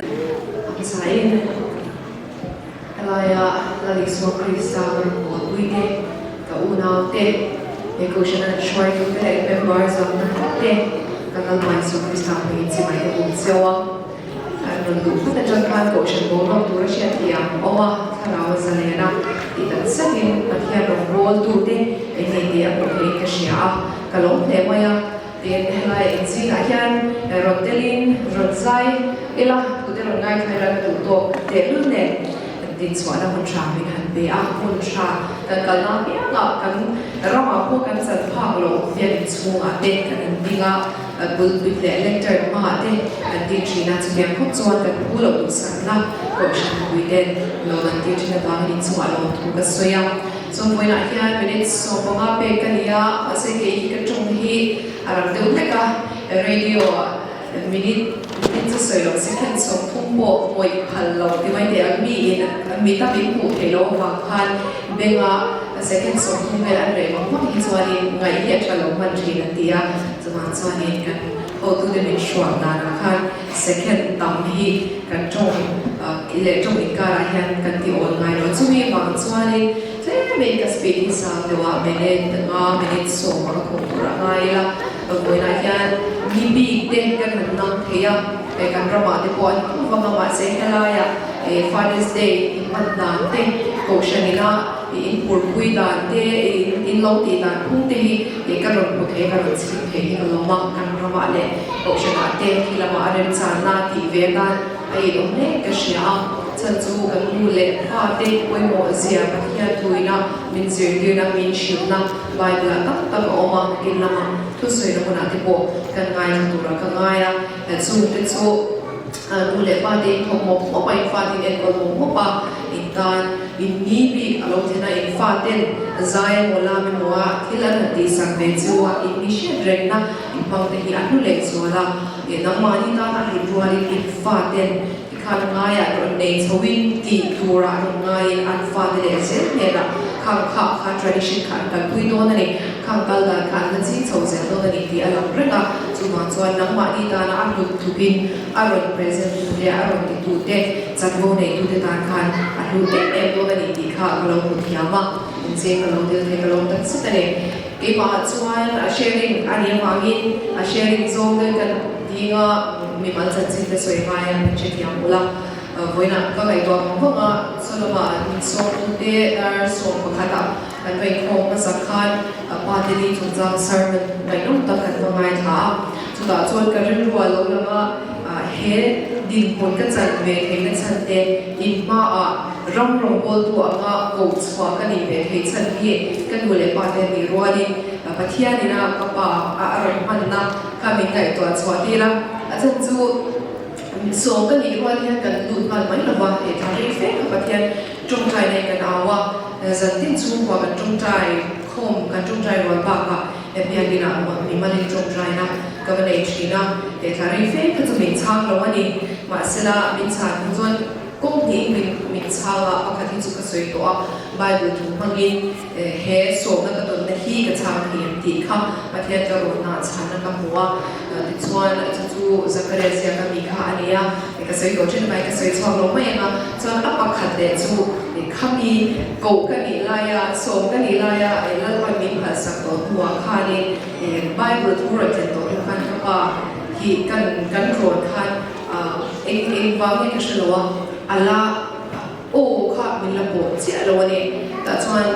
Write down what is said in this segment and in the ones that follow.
Hmasain helaia Lal Isua Krista ka rawn bualpui te, ka unau te, he Kohhran an hruaitu te leh member zawng tak te ka Lalpa Isua Krista hmingin chibai ka bum cheu a. An rawn duh hmat atang khan Kohhran boruak tura hriatthiam a awm a, thlarau a zalen a, tih tak zetin Pathian rawngbawltu te eng nge tih a hmuh theihin ka hria a, ka lawm hle mai a. Tin, helai inzingah hian rawn telin rawn zai ila, tute rawn ngaithla ila ka duh tawk tehlul nen dinchhuahna hun tha min han pe a, hun tha kan kalna apiangah kan ramah pawh kan chan phak loh biak inchhungah te kan inding a, pulpit leh lectern hmaah te kan ding thin a, chutiang khawp chuan kan phu loh duhsakna kohhran mipuiten lawm an tir thin avangin inchungah lawmthu ka sawi a. Chawngpuiinah hian minute 15 pek ka ni a, mahse kei hi ka tawng hi a rang deuh hlek a, radio ah minute minute chu sawi loh second 30 pawh ngawih phal lo ti mai teh ang, mi in mit a min hmuh theih loh avang khan benga second 30 vel an reh vang vang hi chuanin ngaih hi a tha lo hman thin an ti a, chuvang chuanin kan hotute min hruat danah khan second tam hi kan tawng leh tawng inkarah hian kan ti awl ngai lo. Chumi vang chuanin tlemin ka speed hi sang deuh a, minute nga, minute 10 a ka khawm tur a ngai ila, vawiinah hian ni bik te kan han nang thei a, kan ramah te pawh a ni khawp vang a, mahse helaiah Father's Day inhman dan te, kohhran ina inphurpui dan te, in lo tih dan phung te hi ka rawn hmu thei a, ka rawn chhim thei hi ka lawm a, kan ramah leh kohhranah te khi lamah a remchanna tih ve atan a inawm hle ka hria a, chhan chu kan nu leh pa te pawimawh zia Pathian thuina min zirtirna, min hrilhna Bible ah tam tak a awm a, nakin lama thusawina hmunah te pawh kan ngaithla turah ka ngai a, chungte chu. Nu leh pa te in thawk mawp mawp a, in fa te in enkawl mawp mawp a, in tan in ni bik a lo thlen a, in fa ten zai emaw lam emaw a thil an han tihsak ve chu a, in ni hriat rengna in hmang te hi a hlu leh zual a, nangmahni tan a hlut rualin in fa ten tikhan ngaiah rawn nei chhoin tih turah rawn ngaiin an fa te leh zel hnenah khang kha kha tradition kha an kalpui dawn a ni, khang kal dan kha an la ching chho zel dawn a ni tih a lang reng a, chuvang chuan nangmahni tana a hlut tlukin a rawn present tu te, a rawn ti tu te, chanvo nei tu te tan khan a hlu em em dawn a ni tih kha ka lo hmu thiam a, engche ka lo dil thei ka lawm tak zet a ni. Keimahah chuan a sharing a nih avangin a sharing zawng te kan ding a, mimal chanchin te sawi ngai a min hrethiam ula, vawiinah ka ngaihtuah vang vang a, saw lamah min sawm tu te dar 11 ah kan va inkhawm hmasak khan pa te ni chungchang sermon ngaihnawm tak kan va ngaithla a. Chutah chuan ka rilru a lo lang a, he dinhmun ka chan ve theihna chhan te, in hmaah ram rawngbawltu anga koh chhuah ka nih ve theih chhan hi ka nu leh pa te nih rualin Pathian ina ka pa a rawn hmanna kha min ngaihtuah chhuah tir a. A chhan chu sawm ka nih rual hian kan lut nghal mai lo va, he thla rei fe kha Pathian tawngtai nen kan au a, zantin chhungkua kan tawngtai khawm, kan tawngtai rual bakah Biakina mimalin tawngtaina ka va nei thin a, he thla rei fe kha chu min chhang lo a ni. Mahsela, min chhan hnu chuan kawng hnihin min min chhang a, pakhat hi chu ka sawi tawh a, Bible thu hmangin he sawmna ka tawnna hi ka chhang thei em tih kha Pathian ka rawnna chhanna ka hmu a. Tichuan, chu chu Zakaria ziaka mi kha a ni a, ka sawi tawh thin mai, ka sawi chhuak lo mai ang a. Chuan a pakhat leh chu khami koh ka nih laia, sawm ka nih laia Lalpan min phalsak tawh hnuah khanin Bible thu rawn thlen tawh hnu khan ka pa hi kan kan rawn khan eng eng vang nge ka hre lo a, a la aw kha min la pawh chiah lo a ni. Tah chuan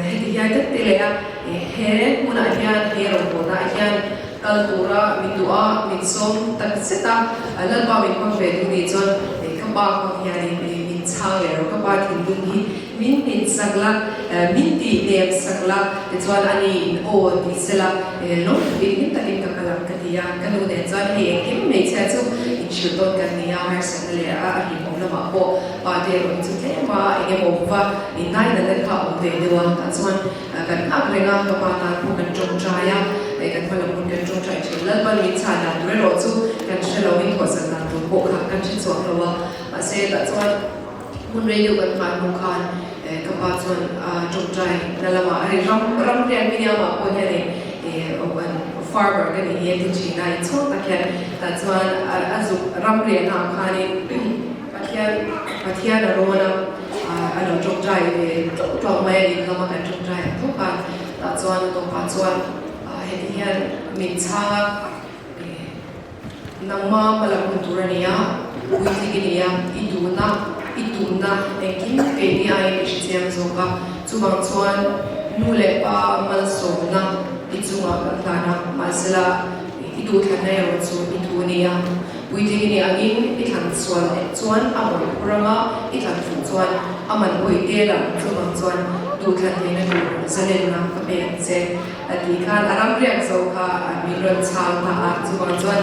heti hian ka ti leh a, he hmunah hian he rawngbawlnaah hian kal tura min duh a, min sawm tak zet a, Lalpa min hmang ve duh nih chuan ka pa hmang hianin min chhang leh rawh, ka pa thinlung hi min hmin sak la, min tih nem sak la, tichuan a ni in aw ti se la, lawm takin hlim takin ka kal ang ka ti a, ka nu nen chuan hei engkim hmeichhia chu inhrilh tawn kan ni a, harsatna leh a hlimawm lamah pawh pa te erawh chu tlem a, eng emaw va innainatna kha a awm ve deuh a, tah chuan Kan nghak reng a, ka pa tan pawh kan tawngtai a, kan hma lam hun kan tawngtai thin. Lalpan min chhan dan tur erawh chu kan hre lo, min thawhsan dan tur pawh kha kan hre chhuak lo a. Mahse tah chuan hmun rei deuh kan nghah hnu khan ka pa chuan a tawngtai na lamah ram ram rian miniamah pawh hianin an. farmer ka nih hi a ti thin a, inchhawng tak hian tah chuan a zuk ram riahna ah khanin Pathian Pathian a rawn a, a lo tawngtai ve tlawk tlawk mai a, in lama kan tawngtai ang tho khan tah chuan a tawpah chuan heti hian min chhang a, Nangma hmalam hun tur a ni a, puitling i ni a, i duhna, i tumna engkim keini aiin i hrechiang zawk a, chuvang chuan nu leh pa malsawmna i chungah kan hlan a, mahsela i duhthlanna erawh chu i thu a ni a, puitling i nih angin i thlan sual chuan a mawih phur anga i thlan fuh chuan a man pawh i tel ang, chuvang chuan duhthlan theihna tur zalenna ka pe ang che. A tih khan a ram riak zo kha min rawn chhang ta a, chuvang chuan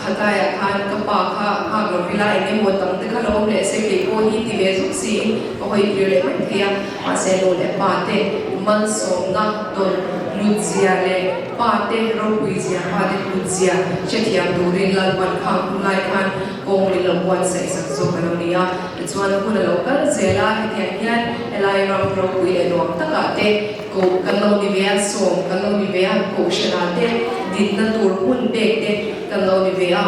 khatlaiah khan ka pa kha nghak lo vila eng emaw tam te kha lo awm leh se kei pawh hi ti ve zuk siin ka hawi tir leh mai thei a, mahse nu leh pa te malsawmna dawn hlut zia leh pa te ropui zia, pa te hlut zia hrethiam turin Lalpan khang hun lai khan kawng min lo buatsaih sak zawk a lo ni a, tichuan hun a lo kal zel a, hetiang hian helai ram ropui leh nuam takah te Koh kan lo ni ve a, sawm kan lo ni ve a, kohhranah te dinna tur hun pek te kan lo ni ve a,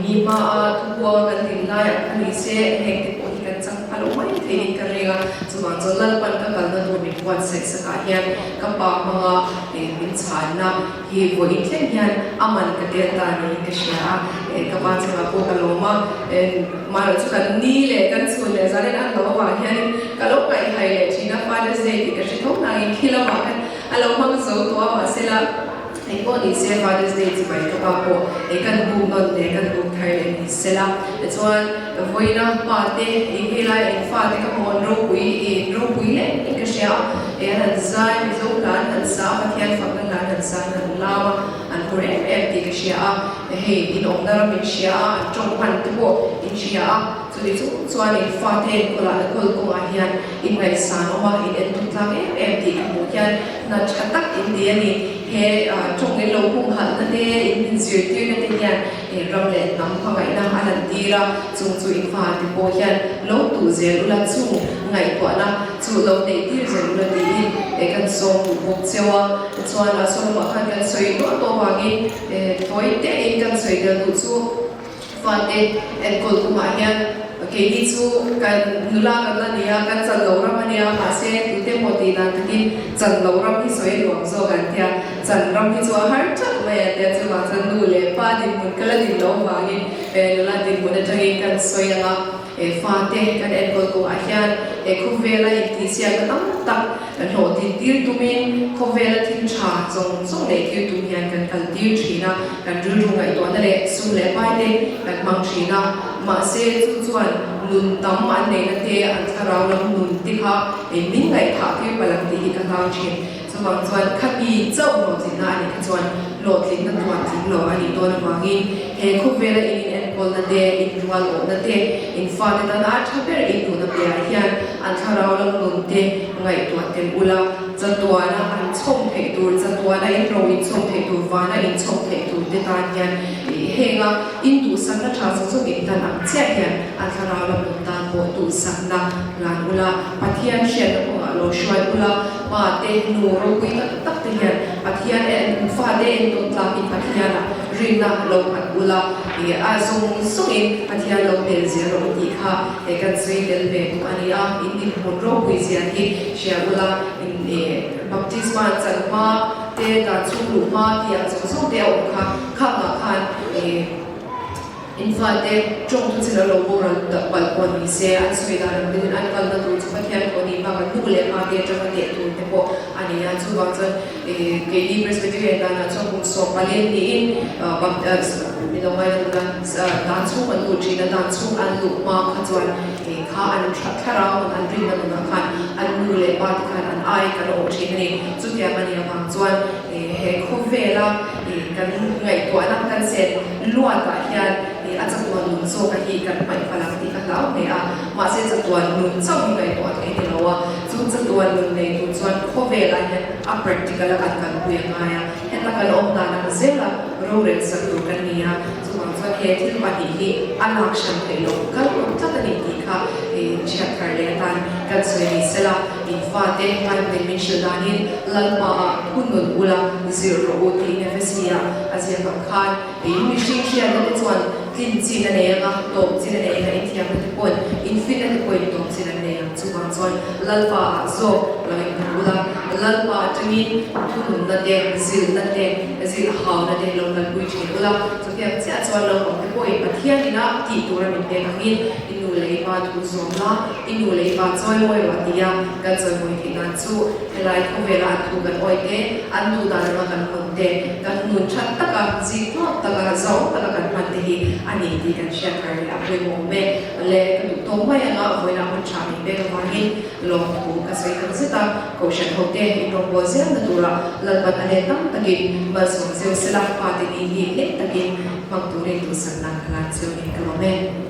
mi hmaa thubuanga kan din laiah kha ni se heng te pawh hi kan chang pha lo mai theiin ka ring a, chuvang chuan Lalpan ka kalna tur min buatsaih sakah hian ka pa hmanga min chhanna hi vawiin thleng hian a man ka tel ta niin ka hria a, ka pa chungah pawh ka lawm a, mahlo chu kan ni leh kan chhun leh zan in an lo avang hianin ka lo ngaihhai leh thin a, Father's Day tih ka hre tho nangin khi lamah khan a lo hmang zo tawh a, mahsela engpawh ni se Father's Day chi mai ka pa pawh kan buk nawn leh kan buk thar leh ni sela, tichuan vawiina pa te i helai eng fa te ka hmu an ropui i ropui leh in ka hria a, an han zai Mizo hla an han sa a, Pathian fakna hla an han sa an han lam a, an phur em em tih ka hria a, hei in awmna ram in hria a, an tawng hman te pawh in hria a, chumi chung chuan in fate enkawlah leh kawl kawngah hian in ngaihsan awm a, in entum tlak em em tih ka hmuh hian hna tha tak in ti a ni. He tawng in lo humhalhna te, in min zirtirna te hian ram leh hnam hmangaihna a lan tir a, chung chu in fate pawh hian lo tuh zel ula chung ngaihtuahna chu lo neih tir zel ula tiin kan sawm duh bawk cheu a. Tichuan a sawmah khan kan sawi tawh tawh avangin tawi tein kan sawi tel duh chu fate enkawl kumah hian keini chu kan nula kan la ni a, kan chan lo ram a nia, mahse tute maw tih dan takin chan lo ram hi sawi a nuam zawk an tia, chan ram hi chu a har teuh mai an tia, chuvang chuan nu leh pa dinhmun ka la din loh avangin nula dinhmun atangin kan sawi ang a. He fate kan enkawl kawngah hian he khawvela intihsiakna tam tak kan hlawhtlin tir tumin khawvela thil tha zawng zawng neih tir tum hian kan kal tir thin a, kan rilru ngaihtuahna leh sum leh pai te kan hmang thin a. Mahse, chu chuan nun tam an neihna te, an thlarau lam nun te kha min ngaihthah tir palh ang tih hi ka hlau thin. Chuvang chuan khami chauh hlawhtlinna a nih kha chuan hlawhtlinna tuan tling lo a nih dawn avangin he khawvela in inenkawlna te, inrual awhna te, in fate tana a tha ber in duhna piahah hian an thlarau lam nun te ngaihtuah tel ula, chatuana an chhawm theih tur, chatuana in ro inchhawm theih tur, vana inchhawm theih tur te tan hian henga in duhsakna tha zawng zawng in tan ang chiah hian an thlarau lam nun tan pawh duhsakna lan ula, Pathian hriatna kawngah lo hruai ula. Pa te, nu ropui tak tak te hian Pathian en fate entawn tlakin Pathianah rinna lo nghat ula, ih a zawng zawngin Pathian lo hmel zel rawh u tih kha eh kan sawi tel ve duh a ni a, in dinhmun ropui zia hi hria ula, in ih baptisma chan hma te, dan chhung luh hma tih ang zawng zawng te a awm kha, khangah khan ih. In fate tawng thu chin a lo boral tak palh pawh ni se, an sawi dan ang deuhin an kalna tur chu Pathian pawh ni bakah nu leh pa te atanga teh tur te pawh a ni a. Chuvang chuan keini Presbyterian danah chuan kum 40 niin min lo ngaina tuna dan chhung an luh thin a, dan chhung an luh hma kha chuan kha an thlarau nun an rinna nunah khan an nu leh pa te khan an ai kan awh thin a ni. Chutiang a nih avang chuan he khawvela kan ngaihtuahna kan chen Luatah hian a chatuan nun zawka hi kan hmaih palh ang tih ka hlau hle a, mahse chatuan nun chauh hi ngaihtuah theih ni lo a, chu chatuan nun nei tur chuan khawvelah hian a practical a kan kalpui a ngai a, heta kan awm dan ang zela rorel sak tur kan ni a, chuvang chuan he thil pahnih hi a lak hran theih loh kal awm tlat a ni tih kha. tih in hriat thar leh atan kan sawi ni sela, in fate Bible-in min hrilh danin Lalpa-ah thunun ula zir rawh u tiin Efesi-ah a ziak ang khan in mihring hriatna te chuan tlin chin a nei anga, tawp chin a nei anga, inthiamna te pawhin infinna te pawhin tawp chin an nei ang. Chuvang chuan Lalpa-ah zawk lo inhmu ula, Lalpa atangin thununna te, zilhna te, zilhhauna te lo kalpui thin ula. Chutiang chiah chuan naupangte pawhin Pathian ina tih tura min pek angin i nu leh i pa thu zawm la, i nu leh i pa chawimawi rawh a ti a, kan chawimawi theih nan chu helai khawvela an thu kan awi te, an duh dan anga kan hawn te, kan nun that taka, zikhlawk taka, zauh taka kan hman te hi a ni tih kan hriat thar leh a pawimawh awm e. Le ka duh tawk mai anga vawiinah hun tha min pek avangin lawmthu ka sawi tak zet a, Kohhran hote inrawngbawl zelna tura Lalpan a let tam takin malsawm zeu sela fate ni hi hleng takin hmang turin duhsakna ka lan cheu niin ka lawm e.